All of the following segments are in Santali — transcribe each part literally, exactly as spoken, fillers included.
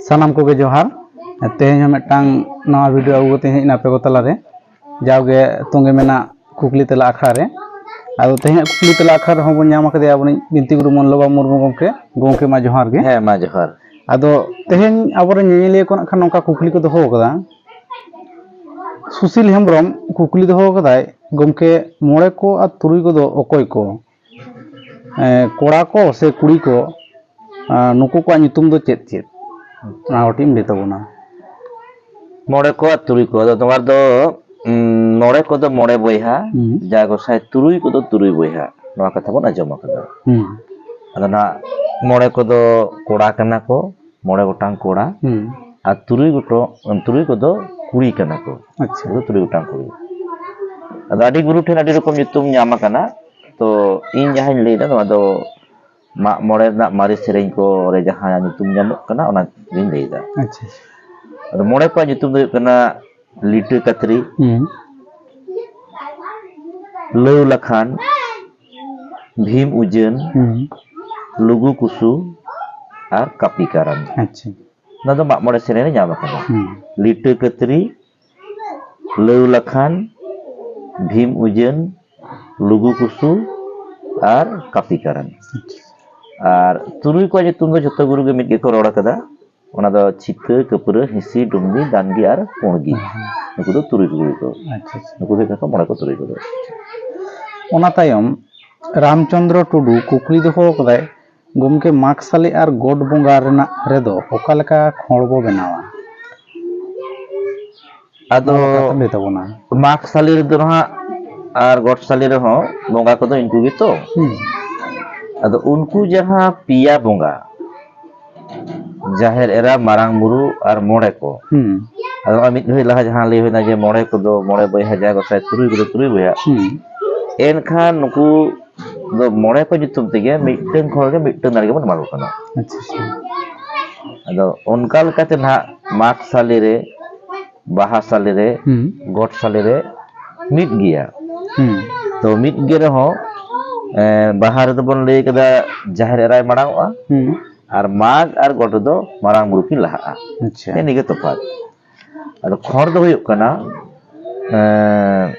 ᱥᱟᱱᱟᱢ ᱠᱚᱜᱮ ᱡᱚᱦᱟᱨ᱾ ᱛᱮᱦᱮᱧ ᱦᱚᱸ ᱢᱤᱫᱴᱟᱝ ᱱᱟᱣᱟ ᱵᱷᱤᱰᱤᱭᱳ ᱟᱹᱜᱩ ᱠᱟᱛᱮ ᱦᱮᱡ ᱮᱱᱟ ᱟᱯᱮ ᱠᱚ ᱛᱟᱞᱟᱨᱮ᱾ ᱡᱟᱣᱜᱮ ᱛᱚᱸᱜᱮ ᱢᱮᱱᱟᱜ ᱠᱩᱠᱞᱤ ᱛᱮᱞᱟ ᱟᱠᱷᱲᱟ ᱨᱮ᱾ ᱟᱫᱚ ᱛᱮᱦᱮᱧᱟᱜ ᱠᱩᱠᱞᱤ ᱛᱮᱞᱟ ᱟᱠᱷᱲᱟ ᱨᱮᱦᱚᱸ ᱵᱚᱱ ᱧᱟᱢ ᱟᱠᱟᱫᱮᱭᱟ ᱟᱵᱚᱨᱮᱱ ᱵᱤᱱᱛᱤ ᱜᱩᱨᱩ ᱢᱚᱞᱞᱚ ᱵᱟᱵᱟ ᱢᱩᱨᱢᱩ ᱜᱚᱢᱠᱮ᱾ ᱜᱚᱢᱠᱮ, ᱢᱟ ᱡᱚᱦᱟᱨ ᱜᱮ᱾ ᱦᱮᱸ, ᱢᱟ ᱡᱚᱦᱟᱨ᱾ ᱟᱫᱚ ᱛᱮᱦᱮᱧ ᱟᱵᱚᱨᱮᱱ ᱧᱮᱧᱮᱞᱤᱭᱟᱹ ᱠᱚ ᱱᱟᱜ ᱠᱷᱟᱱ ᱱᱚᱝᱠᱟ ᱠᱩᱠᱞᱤ ᱠᱚ ᱫᱚᱦᱚ ᱟᱠᱟᱫᱟ᱾ ᱥᱩᱥᱤᱞ ᱦᱮᱢᱵᱨᱚᱢ ᱠᱩᱠᱞᱤ ᱫᱚᱦᱚ ᱟᱠᱟᱫᱟᱭ, ᱜᱚᱢᱠᱮ, ᱢᱚᱬᱮ ᱠᱚ ᱟᱨ ᱛᱩᱨᱩᱭ ᱠᱚᱫᱚ ᱚᱠᱚᱭ ᱠᱚ? ᱮ, ᱠᱚᱲᱟ ᱠᱚ ᱥᱮ ᱠᱩᱲᱤ ᱠᱚ? ᱟᱨ ᱱᱩᱠᱩ ᱠᱚᱣᱟᱜ ᱧᱩᱛᱩᱢ ᱫᱚ ᱪᱮᱫ ᱪᱮᱫ? ᱚᱱᱟ ᱠᱟᱹᱴᱤᱡ ᱮᱢ ᱞᱟᱹᱭ ᱛᱟᱵᱚᱱᱟ᱾ ᱢᱚᱬᱮ ᱠᱚ ᱟᱨ ᱛᱩᱨᱩᱭ ᱠᱚ, ᱟᱫᱚ ᱱᱚᱣᱟ ᱫᱚ, ᱩᱸ, ᱢᱚᱬᱮ ᱠᱚᱫᱚ ᱢᱚᱬᱮ ᱵᱚᱭᱦᱟ, ᱦᱩᱸ᱾ ᱡᱟ ᱜᱚᱸᱥᱟᱭ ᱛᱩᱨᱩᱭ ᱠᱚᱫᱚ ᱛᱩᱨᱩᱭ ᱵᱚᱭᱦᱟ, ᱱᱚᱣᱟ ᱠᱟᱛᱷᱟ ᱵᱚᱱ ᱟᱸᱡᱚᱢ ᱟᱠᱟᱫᱟ᱾ ᱦᱩᱸ᱾ ᱟᱫᱚ ᱱᱟᱜ ᱢᱚᱬᱮ ᱠᱚᱫᱚ ᱠᱚᱲᱟ ᱠᱟᱱᱟ ᱠᱚ, ᱢᱚᱬᱮ ᱜᱚᱴᱟᱝ ᱠᱚᱲᱟ, ᱦᱩᱸ᱾ ᱟᱨ ᱛᱩᱨᱩᱭ ᱜᱚᱴᱚ-, ᱛᱩᱨᱩᱭ ᱠᱚᱫᱚ ᱠᱩᱲᱤ ᱠᱟᱱᱟ ᱠᱚ᱾ ᱟᱪᱪᱷᱟ᱾ ᱩᱱᱠᱩ ᱫᱚ ᱛᱩᱨᱩᱭ ᱜᱚᱴᱟᱝ ᱠᱩᱲᱤ᱾ ᱟᱫᱚ ᱟᱹᱰᱤ ᱜᱩᱨᱩ ᱴᱷᱮᱱ ᱟᱹᱰᱤ ᱨᱚᱠᱚᱢ ᱧᱩᱛᱩᱢ ᱧᱟᱢ ᱟᱠᱟᱱᱟ, ᱛᱚ ᱤᱧ ᱡᱟᱦᱟᱸᱧ ᱞᱟᱹᱭᱫᱟ, ᱱᱚᱣᱟ ᱫᱚ ᱢᱟᱜ ᱢᱚᱬᱮ ᱨᱮᱱᱟᱜ ᱢᱟᱨᱮ ᱥᱮᱨᱮᱧ ᱠᱚ ᱨᱮ ᱡᱟᱦᱟᱸ ᱧᱩᱛᱩᱢ ᱧᱟᱢᱚᱜ ᱠᱟᱱᱟ, ᱚᱱᱟ ᱜᱤᱧ ᱞᱟᱹᱭᱫᱟ᱾ ᱟᱪᱪᱷᱟ᱾ ᱟᱫᱚ ᱢᱚᱬᱮ ᱠᱚᱣᱟᱜ ᱧᱩᱛᱩᱢ ᱫᱚ ᱦᱩᱭᱩᱜ ᱠᱟᱱᱟ ᱞᱤᱴᱟᱹ ᱠᱟᱛᱨᱤ, ᱦᱩᱸ᱾ ᱞᱟᱹᱣ ᱞᱟᱠᱷᱟᱱ, ᱵᱷᱤᱢ ᱩᱡᱟᱹᱱ, ᱦᱩᱸ᱾ ᱞᱩᱜᱩ ᱠᱩᱥᱩ ᱟᱨ ᱠᱟᱹᱯᱤ ᱠᱟᱨᱟᱱ᱾ ᱟᱪᱪᱷᱟ᱾ ᱱᱚᱣᱟ ᱫᱚ ᱢᱟᱜ ᱢᱚᱬᱮ ᱥᱮᱨᱮᱧ ᱨᱮ ᱧᱟᱢ ᱟᱠᱟᱱᱟ᱾ ᱦᱩᱸ᱾ ᱞᱤᱴᱟᱹ ᱠᱟᱹᱛᱨᱤ, ᱞᱟᱹᱣ ᱞᱟᱠᱷᱟᱱ, ᱵᱷᱤᱢ ᱩᱡᱟᱹᱱ, ᱞᱩᱜᱩ ᱠᱩᱥᱩ ᱟᱨ ᱠᱟᱹᱯᱤ ᱠᱟᱨᱟᱱ᱾ ᱟᱪᱪᱷᱟ᱾ ᱟᱨ ᱛᱩᱨᱩᱭ ᱠᱚᱣᱟᱜ ᱧᱩᱛᱩᱢ ᱫᱚ ᱡᱷᱚᱛᱚ ᱜᱩᱨᱩ ᱜᱮ ᱢᱤᱫ ᱜᱮᱠᱚ ᱨᱚᱲ ᱟᱠᱟᱫᱟ᱾ ᱚᱱᱟ ᱫᱚ ᱪᱷᱤᱛᱟᱹ, ᱠᱟᱹᱯᱨᱟᱹ, ᱦᱤᱸᱥᱤ, ᱰᱩᱢᱱᱤ, ᱫᱟᱱᱜᱤ ᱟᱨ ᱯᱩᱸᱲᱜᱤ᱾ ᱦᱩᱸ᱾ ᱱᱩᱠᱩ ᱫᱚ ᱛᱩᱨᱩᱭ ᱠᱚ ᱜᱩᱨᱩ ᱠᱚ᱾ ᱟᱪᱪᱷᱟ, ᱟᱪᱪᱷᱟ᱾ ᱱᱩᱠᱩ ᱫᱚ ᱦᱩᱭᱩᱜ ᱠᱟᱱᱟ ᱠᱚ ᱢᱚᱬᱮ ᱠᱚ ᱛᱩᱨᱩᱭ ᱠᱚᱫᱚ᱾ ᱚᱱᱟ ᱛᱟᱭᱚᱢ ᱨᱟᱢᱪᱚᱸᱫᱽᱨᱚ ᱴᱩᱰᱩ ᱠᱩᱠᱞᱤ ᱫᱚᱦᱚ ᱟᱠᱟᱫᱟᱭ, ᱜᱚᱢᱠᱮ, ᱢᱟᱜᱽ ᱥᱟᱞᱮ ᱟᱨ ᱜᱚᱰ ᱵᱚᱸᱜᱟ ᱨᱮᱱᱟᱜ ᱨᱮᱫᱚ ᱚᱠᱟ ᱞᱮᱠᱟ ᱠᱷᱚᱲ ᱵᱚ ᱵᱮᱱᱟᱣᱟ? ᱟᱫᱚ ᱱᱚᱣᱟ ᱠᱟᱛᱷᱟ ᱞᱟᱹᱭ ᱛᱟᱵᱚᱱᱟ᱾ ᱢᱟᱜᱽ ᱥᱟᱞᱮ ᱨᱮᱫᱚ ᱱᱟᱦᱟᱜ ᱟᱨ ᱜᱚᱰ ᱥᱟᱞᱮ ᱨᱮᱦᱚᱸ ᱵᱚᱸᱜᱟ ᱠᱚᱫᱚ ᱩᱱᱠᱩ ᱜᱮᱛᱚ᱾ ᱦᱩᱸ᱾ ᱟᱫᱚ ᱩᱱᱠᱩ ᱡᱟᱦᱟᱸ ᱯᱮᱭᱟ ᱵᱚᱸᱜᱟ, ᱡᱟᱦᱮᱨ ᱮᱨᱟ, ᱢᱟᱨᱟᱝ ᱵᱩᱨᱩ ᱟᱨ ᱢᱚᱬᱮ ᱠᱚ᱾ ᱦᱩᱸ᱾ ᱟᱫᱚ ᱱᱚᱜᱼᱚᱭ ᱢᱤᱫ ᱜᱷᱟᱹᱲᱤᱡ ᱞᱟᱦᱟ ᱡᱟᱦᱟᱸ ᱞᱟᱹᱭ ᱦᱩᱭᱱᱟ ᱡᱮ ᱢᱚᱬᱮ ᱠᱚᱫᱚ ᱢᱚᱬᱮ ᱵᱚᱭᱦᱟ, ᱡᱟᱦᱟᱸᱭ ᱜᱚᱸᱥᱟᱭ ᱛᱩᱨᱩᱭ ᱠᱚᱫᱚ ᱛᱩᱨᱩᱭ ᱵᱚᱭᱦᱟ᱾ ᱦᱩᱸ᱾ ᱮᱱᱠᱷᱟᱱ ᱱᱩᱠᱩ ᱫᱚ ᱢᱚᱬᱮ ᱠᱚ ᱧᱩᱛᱩᱢ ᱛᱮᱜᱮ ᱢᱤᱫᱴᱟᱝ ᱠᱷᱚᱲ ᱜᱮ ᱢᱤᱫᱴᱟᱝ ᱫᱟᱨᱮ ᱜᱮᱵᱚᱱ ᱮᱢᱟ ᱠᱚ ᱠᱟᱱᱟ᱾ ᱟᱪᱪᱷᱟ, ᱟᱪᱪᱷᱟ᱾ ᱟᱫᱚ ᱚᱱᱠᱟ ᱞᱮᱠᱟᱛᱮ ᱱᱟᱦᱟᱜ ᱢᱟᱜᱽ ᱥᱟᱞᱮ ᱨᱮ, ᱵᱟᱦᱟ ᱥᱟᱞᱮ ᱨᱮ, ᱦᱩᱸ᱾ ᱜᱚᱴ ᱥᱟᱞᱮ ᱨᱮ ᱢᱤᱫ ᱜᱮᱭᱟ᱾ ᱦᱩᱸ᱾ ᱛᱚ ᱢᱤᱫ ᱜᱮ ᱨᱮᱦᱚᱸ, ᱮᱸ, ᱵᱟᱦᱟ ᱨᱮᱫᱚ ᱵᱚᱱ ᱞᱟᱹᱭ ᱠᱟᱫᱟ ᱡᱟᱦᱮᱨ ᱮᱨᱟᱭ ᱢᱟᱲᱟᱝ ᱚᱜᱼᱟ᱾ ᱦᱩᱸ᱾ ᱟᱨ ᱢᱟᱜᱽ ᱟᱨ ᱜᱚᱴ ᱨᱮᱫᱚ ᱢᱟᱨᱟᱝ ᱵᱩᱨᱩ ᱠᱤᱱ ᱞᱟᱦᱟᱜᱼᱟ᱾ ᱟᱪᱪᱷᱟ᱾ ᱱᱮᱜᱼᱮ ᱱᱤᱭᱟᱹ ᱜᱮ ᱛᱚᱯᱷᱟᱛ᱾ ᱟᱫᱚ ᱠᱷᱚᱸᱰ ᱫᱚ ᱦᱩᱭᱩᱜ ᱠᱟᱱᱟ, ᱮᱸ,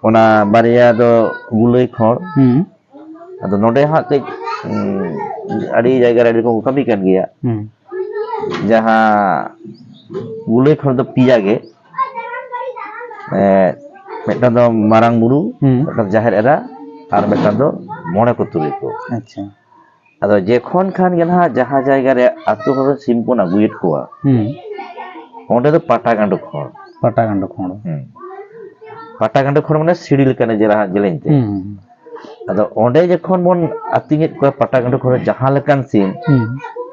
ᱚᱱᱟ ᱵᱟᱨᱭᱟ ᱫᱚ ᱜᱩᱞᱟᱹᱭ ᱠᱷᱚᱸᱰ᱾ ᱦᱩᱸ᱾ ᱟᱫᱚ ᱱᱚᱰᱮ ᱦᱟᱸᱜ ᱠᱟᱹᱡ, ᱩᱸ, ᱟᱹᱰᱤ ᱡᱟᱭᱜᱟ ᱨᱮ ᱟᱹᱰᱤ ᱨᱚᱠᱚᱢ ᱠᱚ ᱠᱟᱹᱢᱤ ᱠᱟᱱ ᱜᱮᱭᱟ᱾ ᱦᱩᱸ᱾ ᱡᱟᱦᱟᱸ ᱜᱩᱞᱟᱹᱭ ᱠᱷᱚᱸᱰ ᱫᱚ ᱯᱮᱭᱟ ᱜᱮ᱾ ᱮᱸ, ᱢᱤᱫᱴᱟᱝ ᱫᱚ ᱢᱟᱨᱟᱝ ᱵᱩᱨᱩ, ᱦᱩᱸ᱾ ᱢᱤᱫᱴᱟᱝ ᱡᱟᱦᱮᱨ ᱮᱨᱟ, ᱟᱨ ᱢᱤᱫᱴᱟᱝ ᱫᱚ ᱢᱚᱬᱮ ᱠᱚ ᱛᱩᱨᱩᱭ ᱠᱚ᱾ ᱟᱪᱪᱷᱟ᱾ ᱟᱫᱚ ᱡᱚᱠᱷᱚᱱ ᱠᱷᱟᱱ ᱜᱮ ᱱᱟᱦᱟᱜ ᱡᱟᱦᱟᱸ ᱡᱟᱭᱜᱟ ᱨᱮ ᱟᱛᱳ ᱦᱚᱲ ᱨᱮᱱ ᱥᱤᱢ ᱵᱚᱱ ᱟᱹᱜᱩᱭᱮᱫ ᱠᱚᱣᱟ, ᱦᱩᱸ᱾ ᱚᱸᱰᱮ ᱫᱚ ᱯᱟᱴᱟ ᱜᱟᱸᱰᱳ ᱠᱷᱚᱸᱰ᱾ ᱯᱟᱴᱟ ᱜᱟᱸᱰᱳ ᱠᱷᱚᱸᱰ᱾ ᱦᱩᱸ᱾ ᱯᱟᱴᱟ ᱜᱟᱸᱰᱳ ᱠᱷᱚᱸᱰ ᱢᱟᱱᱮ ᱥᱤᱲᱤ ᱞᱮᱠᱟᱱᱟᱜ ᱡᱮ ᱨᱟᱦᱟ ᱡᱮᱞᱮᱧ ᱛᱮ᱾ ᱦᱩᱸ᱾ ᱟᱫᱚ ᱚᱸᱰᱮ ᱡᱚᱠᱷᱚᱱ ᱵᱚᱱ ᱟᱹᱛᱤᱧᱮᱫ ᱠᱚᱣᱟ ᱯᱟᱴᱟ ᱜᱟᱸᱰᱳ ᱠᱷᱚᱸᱰ ᱡᱟᱦᱟᱸ ᱞᱮᱠᱟᱱ ᱥᱤᱢ, ᱦᱩᱸ᱾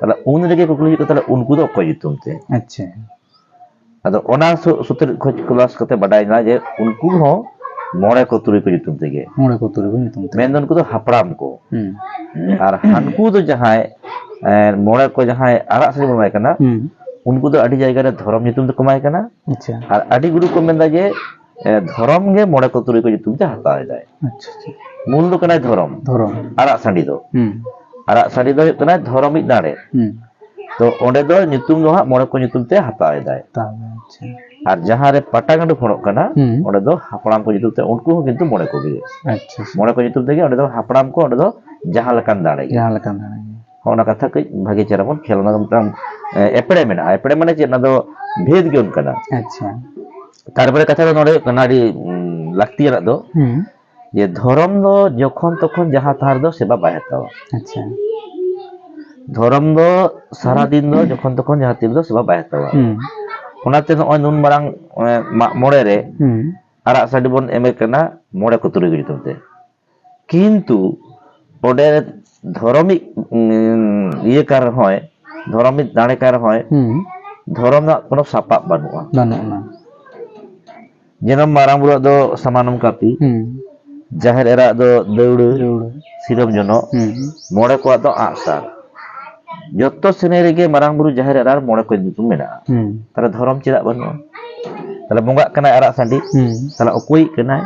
ᱛᱟᱦᱞᱮ ᱩᱱ ᱨᱮᱜᱮ ᱠᱩᱠᱞᱤ ᱦᱩᱭᱩᱜ ᱠᱟᱱᱟ, ᱛᱟᱦᱞᱮ ᱩᱱᱠᱩ ᱫᱚ ᱚᱠᱚᱭ ᱧᱩᱛᱩᱢ ᱛᱮ? ᱟᱪᱪᱷᱟ᱾ ᱟᱫᱚ ᱚᱱᱟ ᱥᱩ-, ᱥᱩᱛᱨᱮᱫ ᱠᱷᱚᱡᱽ ᱠᱚᱞᱟᱥ ᱠᱟᱛᱮ ᱵᱟᱰᱟᱭ ᱮᱱᱟ ᱡᱮ ᱩᱱᱠᱩ ᱦᱚᱸ ᱢᱚᱬᱮ ᱠᱚ ᱛᱩᱨᱩᱭ ᱠᱚ ᱧᱩᱛᱩᱢ ᱛᱮᱜᱮ᱾ ᱢᱚᱬᱮ ᱠᱚ ᱛᱩᱨᱩᱭ ᱠᱚ ᱧᱩᱛᱩᱢ ᱛᱮ᱾ ᱢᱮᱱᱫᱚ ᱩᱱᱠᱩ ᱫᱚ ᱦᱟᱯᱲᱟᱢ ᱠᱚ᱾ ᱦᱩᱸ᱾ ᱟᱨ ᱦᱟᱱᱠᱩ ᱫᱚ ᱡᱟᱦᱟᱸᱭ, ᱮ, ᱢᱚᱬᱮ ᱠᱚ ᱡᱟᱦᱟᱸᱭ ᱟᱨᱟᱜ ᱥᱟᱹᱲᱤ ᱵᱚᱱ ᱮᱢᱟᱭ ᱠᱟᱱᱟ, ᱦᱩᱸ᱾ ᱩᱱᱠᱩ ᱫᱚ ᱟᱹᱰᱤ ᱡᱟᱭᱜᱟ ᱨᱮ ᱫᱷᱚᱨᱚᱢ ᱧᱩᱛᱩᱢ ᱛᱮᱠᱚ ᱮᱢᱟᱭ ᱠᱟᱱᱟ᱾ ᱟᱪᱪᱷᱟ᱾ ᱟᱨ ᱟᱹᱰᱤ ᱜᱩᱨᱩ ᱠᱚ ᱢᱮᱱᱫᱟ ᱡᱮ, ᱮ, ᱫᱷᱚᱨᱚᱢ ᱜᱮ ᱢᱚᱬᱮ ᱠᱚ ᱛᱩᱨᱩᱭ ᱠᱚ ᱧᱩᱛᱩᱢ ᱛᱮ ᱦᱟᱛᱟᱣ ᱮᱫᱟᱭ᱾ ᱟᱪᱪᱷᱟ, ᱟᱪᱪᱷᱟ᱾ ᱢᱩᱞ ᱫᱚ ᱠᱟᱱᱟᱭ ᱫᱷᱚᱨᱚᱢ᱾ ᱫᱷᱚᱨᱚᱢ᱾ ᱟᱨᱟᱜ ᱥᱟᱺᱰᱤ ᱫᱚ᱾ ᱦᱩᱸ᱾ ᱟᱨᱟᱜ ᱥᱟᱺᱰᱤ ᱫᱚ ᱦᱩᱭᱩᱜ ᱠᱟᱱᱟᱭ ᱫᱷᱚᱨᱚᱢᱤᱡ ᱫᱟᱲᱮ᱾ ᱦᱩᱸ᱾ ᱛᱚ ᱚᱸᱰᱮ ᱫᱚ ᱧᱩᱛᱩᱢ ᱫᱚ ᱦᱟᱸᱜ ᱢᱚᱬᱮ ᱠᱚ ᱧᱩᱛᱩᱢ ᱛᱮ ᱦᱟᱛᱟᱣ ᱮᱫᱟᱭ᱾ ᱦᱟᱛᱟᱣ ᱮᱫᱟᱭ, ᱟᱪᱪᱷᱟ᱾ ᱟᱨ ᱡᱟᱦᱟᱸ ᱨᱮ ᱯᱟᱴᱟ ᱜᱟᱸᱰᱳ ᱠᱷᱚᱱᱚᱜ ᱠᱟᱱᱟ, ᱦᱩᱸ᱾ ᱚᱸᱰᱮ ᱫᱚ ᱦᱟᱯᱲᱟᱢ ᱠᱚ ᱧᱩᱛᱩᱢ ᱛᱮ, ᱩᱱᱠᱩ ᱦᱚᱸ ᱠᱤᱱᱛᱩ ᱢᱚᱬᱮ ᱠᱚᱜᱮ᱾ ᱟᱪᱪᱷᱟ, ᱟᱪᱪᱷᱟ᱾ ᱢᱚᱬᱮ ᱠᱚ ᱧᱩᱛᱩᱢ ᱛᱮᱜᱮ ᱚᱸᱰᱮ ᱫᱚ ᱦᱟᱯᱲᱟᱢ ᱠᱚ, ᱚᱸᱰᱮ ᱫᱚ ᱡᱟᱦᱟᱸ ᱞᱮᱠᱟᱱ ᱫᱟᱲᱮ ᱜᱮ᱾ ᱡᱟᱦᱟᱸ ᱞᱮᱠᱟᱱ ᱫᱟᱲᱮ ᱜᱮ᱾ ᱦᱚᱸᱜᱼᱚ ᱱᱟ ᱠᱟᱛᱷᱟ ᱠᱟᱹᱡ ᱵᱷᱟᱜᱮ ᱪᱮᱦᱨᱟ ᱵᱚᱱ ᱠᱷᱮᱭᱟᱞ, ᱚᱱᱟ ᱫᱚ ᱢᱤᱫᱴᱟᱝ, ᱮ, ᱮᱯᱲᱮ ᱢᱮᱱᱟᱜᱼᱟ᱾ ᱮᱯᱲᱮ ᱢᱟᱱᱮ ᱪᱮᱫ? ᱚᱱᱟ ᱫᱚ ᱵᱷᱮᱫᱽ ᱜᱮ ᱚᱱᱠᱟᱱᱟ᱾ ᱟᱪᱪᱷᱟ᱾ ᱛᱟᱨᱯᱚᱨᱮ ᱠᱟᱛᱷᱟ ᱫᱚ ᱱᱚᱰᱮ ᱦᱩᱭᱩᱜ ᱠᱟᱱᱟ, ᱟᱹᱰᱤ, ᱩᱸ, ᱞᱟᱹᱠᱛᱤᱭᱟᱱᱟᱜ ᱫᱚ, ᱦᱩᱸ᱾ ᱡᱮ ᱫᱷᱚᱨᱚᱢ ᱫᱚ ᱡᱚᱠᱷᱚᱱ ᱛᱚᱠᱷᱚᱱ ᱡᱟᱦᱟᱸ ᱛᱟᱦᱟᱸ ᱨᱮᱫᱚ ᱥᱮᱵᱟ ᱵᱟᱭ ᱦᱟᱛᱟᱣᱟ᱾ ᱟᱪᱪᱷᱟ᱾ ᱫᱷᱚᱨᱚᱢ ᱫᱚ ᱥᱟᱨᱟ ᱫᱤᱱ ᱫᱚ ᱡᱚᱠᱷᱚᱱ ᱛᱚᱠᱷᱚᱱ ᱡᱟᱦᱟᱸ ᱛᱤ ᱨᱮᱫᱚ ᱥᱮᱵᱟ ᱵᱟᱭ ᱦᱟᱛᱟᱣᱟ᱾ ᱦᱩᱸ᱾ ᱚᱱᱟᱛᱮ ᱱᱚᱜᱼᱚᱭ ᱱᱩᱱ ᱢᱟᱨᱟᱝ, ᱮ, ᱢᱟᱜ ᱢᱚᱬᱮ ᱨᱮ ᱦᱩᱸ᱾ ᱟᱨᱟᱜ ᱥᱟᱹᱰᱤ ᱵᱚᱱ ᱮᱢᱮ ᱠᱟᱱᱟ ᱢᱚᱬᱮ ᱠᱚ ᱛᱩᱨᱩᱭ ᱠᱚ ᱧᱩᱛᱩᱢ ᱛᱮ᱾ ᱠᱤᱱᱛᱩ ᱚᱸᱰᱮ ᱫᱷᱚᱨᱚᱢᱤᱠ, ᱩᱸ, ᱤᱭᱟᱹ ᱠᱟᱱ ᱨᱮᱦᱚᱸᱭ, ᱫᱷᱚᱨᱚᱢᱤᱠ ᱫᱟᱲᱮ ᱠᱟᱱ ᱨᱮᱦᱚᱸᱭ, ᱦᱩᱸ᱾ ᱫᱷᱚᱨᱚᱢ ᱨᱮᱱᱟᱜ ᱠᱳᱱᱳ ᱥᱟᱯᱟᱵ ᱵᱟᱹᱱᱩᱜᱼᱟ᱾ ᱵᱟᱹᱱᱩᱜ ᱟᱱᱟ᱾ ᱡᱮᱢᱚᱱ ᱢᱟᱨᱟᱝ ᱵᱩᱨᱩᱣᱟᱜ ᱫᱚ ᱥᱟᱢᱟᱱᱚᱢ ᱠᱟᱹᱯᱤ, ᱦᱩᱸ᱾ ᱡᱟᱦᱮᱨ ᱮᱨᱟᱣᱟᱜ ᱫᱚ ᱫᱟᱹᱣᱲᱟᱹ, ᱫᱟᱹᱣᱲᱟᱹ᱾ ᱥᱤᱨᱚᱢ ᱡᱚᱱᱚᱜ, ᱦᱩᱸ᱾ ᱢᱚᱬᱮ ᱠᱚᱣᱟᱜ ᱫᱚ ᱟᱸᱜᱼᱥᱟᱨ᱾ ᱡᱚᱛᱚ ᱥᱮᱨᱮᱧ ᱨᱮᱜᱮ ᱢᱟᱨᱟᱝ ᱵᱩᱨᱩ, ᱡᱟᱦᱮᱨ ᱮᱨᱟ ᱟᱨ ᱢᱚᱬᱮ ᱠᱚ ᱧᱩᱛᱩᱢ ᱢᱮᱱᱟᱜᱼᱟ᱾ ᱦᱩᱸ᱾ ᱛᱟᱦᱞᱮ ᱫᱷᱚᱨᱚᱢ ᱪᱮᱫᱟᱜ ᱵᱟᱹᱱᱩᱜᱼᱟ? ᱛᱟᱦᱞᱮ ᱵᱚᱸᱜᱟᱜ ᱠᱟᱱᱟᱭ ᱟᱨᱟᱜ ᱥᱟᱺᱰᱤ, ᱦᱩᱸ᱾ ᱛᱟᱦᱞᱮ ᱚᱠᱚᱭᱤᱡ ᱠᱟᱱᱟᱭ?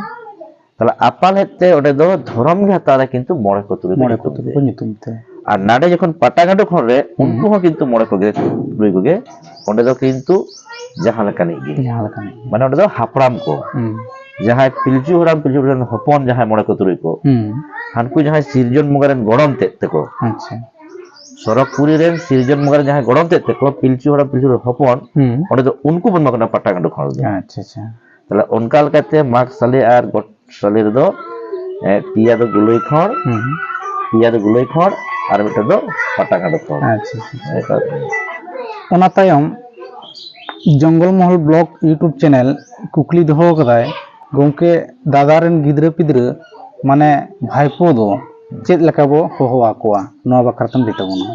ᱛᱟᱦᱞᱮ ᱟᱯᱟᱞᱮᱫ ᱛᱮ ᱚᱸᱰᱮ ᱫᱚ ᱫᱷᱚᱨᱚᱢ ᱜᱮ ᱦᱟᱛᱟᱣ ᱫᱟᱭ, ᱠᱤᱱᱛᱩ ᱢᱚᱬᱮ ᱠᱚ ᱛᱩᱨᱩᱭ ᱠᱚ ᱢᱚᱬᱮ ᱧᱩᱛᱩᱢ ᱠᱚ ᱛᱩᱨᱩᱭ ᱛᱮ᱾ ᱠᱚ ᱧᱩᱛᱩᱢ ᱛᱮ᱾ ᱟᱨ ᱱᱟᱰᱮ ᱡᱚᱠᱷᱚᱱ ᱯᱟᱴᱟᱜᱟᱸᱰᱳ ᱠᱷᱚᱸᱰ ᱨᱮ, ᱦᱩᱸ᱾ ᱩᱱᱠᱩ ᱦᱚᱸ ᱠᱤᱱᱛᱩ ᱢᱚᱬᱮ ᱠᱚ ᱜᱮ, ᱛᱩᱨᱩᱭ ᱠᱚᱜᱮ, ᱚᱸᱰᱮ ᱫᱚ ᱠᱤᱱᱛᱩ ᱡᱟᱦᱟᱸ ᱞᱮᱠᱟᱱᱤᱡ ᱜᱮ᱾ ᱡᱟᱦᱟᱸ ᱞᱮᱠᱟᱱᱤᱡ ᱜᱮ᱾ ᱢᱟᱱᱮ ᱚᱸᱰᱮ ᱫᱚ ᱦᱟᱯᱲᱟᱢ ᱠᱚ, ᱦᱩᱸ᱾ ᱡᱟᱦᱟᱸᱭ ᱯᱤᱞᱪᱩ ᱦᱟᱲᱟᱢ ᱯᱤᱞᱪᱩ ᱵᱩᱲᱦᱤ ᱨᱮᱱ ᱦᱚᱯᱚᱱ ᱡᱟᱦᱟᱸᱭ ᱢᱚᱬᱮ ᱠᱚ ᱛᱩᱨᱩᱭ ᱠᱚ, ᱦᱩᱸ᱾ ᱦᱟᱱᱠᱩ ᱡᱟᱦᱟᱸᱭ ᱥᱤᱨᱡᱚᱱ ᱵᱚᱸᱜᱟ ᱨᱮᱱ ᱜᱚᱲᱚᱢ ᱛᱮᱫ ᱛᱮᱠᱚ, ᱟᱪᱪᱷᱟ᱾ ᱥᱚᱨᱚᱜᱽᱯᱩᱨᱤ ᱨᱮᱱ ᱥᱤᱨᱡᱚᱱ ᱵᱚᱸᱜᱟ ᱨᱮᱱ ᱡᱟᱦᱟᱸᱭ ᱜᱚᱲᱚᱢ ᱛᱮᱫ ᱛᱮᱠᱚ, ᱯᱤᱞᱪᱩ ᱦᱟᱲᱟᱢ ᱯᱤᱞᱪᱩ ᱵᱩᱲᱦᱤ ᱦᱚᱯᱚᱱ, ᱦᱩᱸ᱾ ᱚᱸᱰᱮ ᱫᱚ ᱩᱱᱠᱩ ᱵᱚᱱ ᱮᱢᱟ ᱠᱚ ᱠᱟᱱᱟ ᱯᱟᱴᱟᱜᱟᱸᱰᱳ ᱠᱷᱚᱸᱰ ᱫᱚ᱾ ᱟᱪᱪᱷᱟ, ᱟᱪᱪᱷᱟ᱾ ᱛᱟᱦᱞᱮ ᱚᱱᱠᱟ ᱞᱮᱠᱟᱛᱮ ᱢᱟᱜᱽ ᱥᱟᱞᱮ ᱟᱨ ᱜᱚᱴ ᱥᱟᱞᱮ ᱨᱮᱫᱚ, ᱮ, ᱯᱮᱭᱟ ᱫᱚ ᱜᱩᱞᱟᱹᱭ ᱠᱷᱚᱸᱰ, ᱦᱩᱸ᱾ ᱯᱮᱭᱟ ᱫᱚ ᱜᱩᱞᱟᱹᱭ ᱠᱷᱚᱸᱰ ᱟᱨ ᱢᱤᱫᱴᱮᱱ ᱫᱚ ᱯᱟᱴᱟᱜᱟᱸᱰᱳ ᱠᱷᱚᱸᱰ᱾ ᱟᱪᱪᱷᱟ, ᱟᱪᱪᱷᱟ, ᱟᱪᱪᱷᱟ᱾ ᱚᱱᱠᱟ᱾ ᱚᱱᱟ ᱛᱟᱭᱚᱢ ᱡᱚᱝᱜᱚᱞ ᱢᱚᱦᱚᱞ ᱵᱞᱚᱜ YouTube ᱪᱮᱱᱮᱞ ᱠᱩᱠᱞᱤ ᱫᱚᱦᱚ ᱟᱠᱟᱫᱟᱭ, ᱜᱚᱢᱠᱮ, ᱫᱟᱫᱟ ᱨᱮᱱ ᱜᱤᱫᱽᱨᱟᱹ ᱯᱤᱫᱽᱨᱟᱹ ᱢᱟᱱᱮ ᱵᱷᱟᱭᱯᱳ ᱫᱚ ᱪᱮᱫ ᱞᱮᱠᱟ ᱵᱚ ᱦᱚᱦᱚ ᱟᱠᱚᱣᱟ, ᱱᱚᱣᱟ ᱵᱟᱠᱷᱨᱟ ᱛᱮᱢ ᱞᱟᱹᱭ ᱛᱟᱵᱚᱱᱟ᱾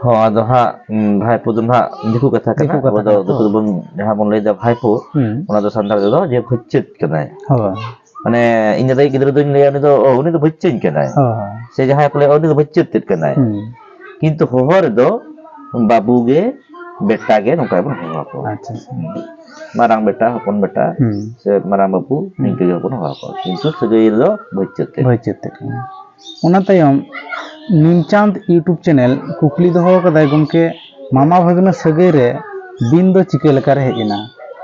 ᱦᱚᱸ, ᱟᱫᱚ ᱦᱟᱸᱜ, ᱩᱢ, ᱵᱷᱟᱭᱯᱳ ᱫᱚ ᱱᱟᱦᱟᱜ ᱫᱤᱠᱩ ᱠᱟᱛᱷᱟ ᱠᱟᱱᱟ᱾ ᱫᱤᱠᱩ ᱠᱟᱛᱷᱟ ᱟᱵᱚ ᱫᱚ ᱠᱟᱱᱟ ᱫᱤᱠᱩ ᱛᱚ᱾ ᱫᱚᱵᱚᱱ, ᱡᱟᱦᱟᱸ ᱵᱚᱱ ᱞᱟᱹᱭᱫᱟ ᱵᱷᱟᱭᱯᱳ, ᱦᱩᱸ᱾ ᱚᱱᱟ ᱫᱚ ᱥᱟᱱᱛᱟᱲ ᱛᱮᱫᱚ ᱡᱮ ᱵᱷᱟᱹᱪᱪᱟᱹᱛ ᱠᱟᱱᱟᱭ᱾ ᱦᱳᱭ᱾ ᱢᱟᱱᱮ, ᱤᱧ ᱫᱟᱫᱟᱭᱤᱡ ᱜᱤᱫᱽᱨᱟᱹ ᱫᱚᱧ ᱞᱟᱹᱭᱟ, ᱩᱱᱤ ᱫᱚ, "ᱚ, ᱩᱱᱤ ᱫᱚ ᱵᱷᱟᱹᱪᱪᱟᱹᱧ ᱠᱟᱱᱟᱭ᱾" ᱦᱳᱭ, ᱦᱳᱭ᱾ ᱥᱮ ᱡᱟᱦᱟᱸᱭ ᱠᱚ ᱞᱟᱹᱭᱟ, "ᱩᱱᱤ ᱫᱚ ᱵᱷᱟᱹᱪᱪᱟᱹᱛ ᱛᱮᱫ ᱠᱟᱱᱟᱭ᱾" ᱦᱩᱸ᱾ ᱠᱤᱱᱛᱩ ᱦᱚᱦᱚ ᱨᱮᱫᱚ ᱵᱟᱹᱵᱩ ᱜᱮ, ᱵᱮᱴᱟ ᱜᱮ, ᱱᱚᱝᱠᱟ ᱜᱮᱵᱚᱱ ᱦᱚᱦᱚ ᱟᱠᱚᱣᱟ᱾ ᱟᱪᱪᱷᱟ, ᱟᱪᱪᱷᱟ᱾ ᱢᱟᱨᱟᱝ ᱵᱮᱴᱟ, ᱦᱚᱯᱚᱱ ᱵᱮᱴᱟ, ᱦᱩᱸ᱾ ᱥᱮ ᱢᱟᱨᱟᱝ ᱵᱟᱹᱵᱩ, ᱦᱩᱸ᱾ ᱱᱤᱝᱠᱟᱹ ᱜᱮᱵᱚᱱ ᱦᱚᱦᱚ ᱟᱠᱚᱣᱟ᱾ ᱠᱤᱱᱛᱩ ᱥᱟᱹᱜᱟᱹᱭ ᱨᱮᱫᱚ ᱵᱷᱟᱹᱪᱪᱟᱹᱛ ᱛᱮᱫ᱾ ᱵᱷᱟᱹᱪᱪᱟᱹᱛ ᱛᱮᱫ ᱠᱟᱱᱟ᱾ ᱚᱱᱟ ᱛᱟᱭᱚᱢ ᱱᱤᱢᱪᱟᱸᱫ YouTube ᱪᱮᱱᱮᱞ ᱠᱩᱠᱞᱤ ᱫᱚᱦᱚ ᱟᱠᱟᱫᱟᱭ, ᱜᱚᱢᱠᱮ, ᱢᱟᱢᱟ ᱵᱷᱟᱹᱜᱽᱱᱟᱹ ᱥᱟᱹᱜᱟᱹᱭ ᱨᱮ ᱵᱤᱱ ᱫᱚ ᱪᱤᱠᱟᱹ ᱞᱮᱠᱟᱨᱮ ᱦᱮᱡ ᱮᱱᱟ?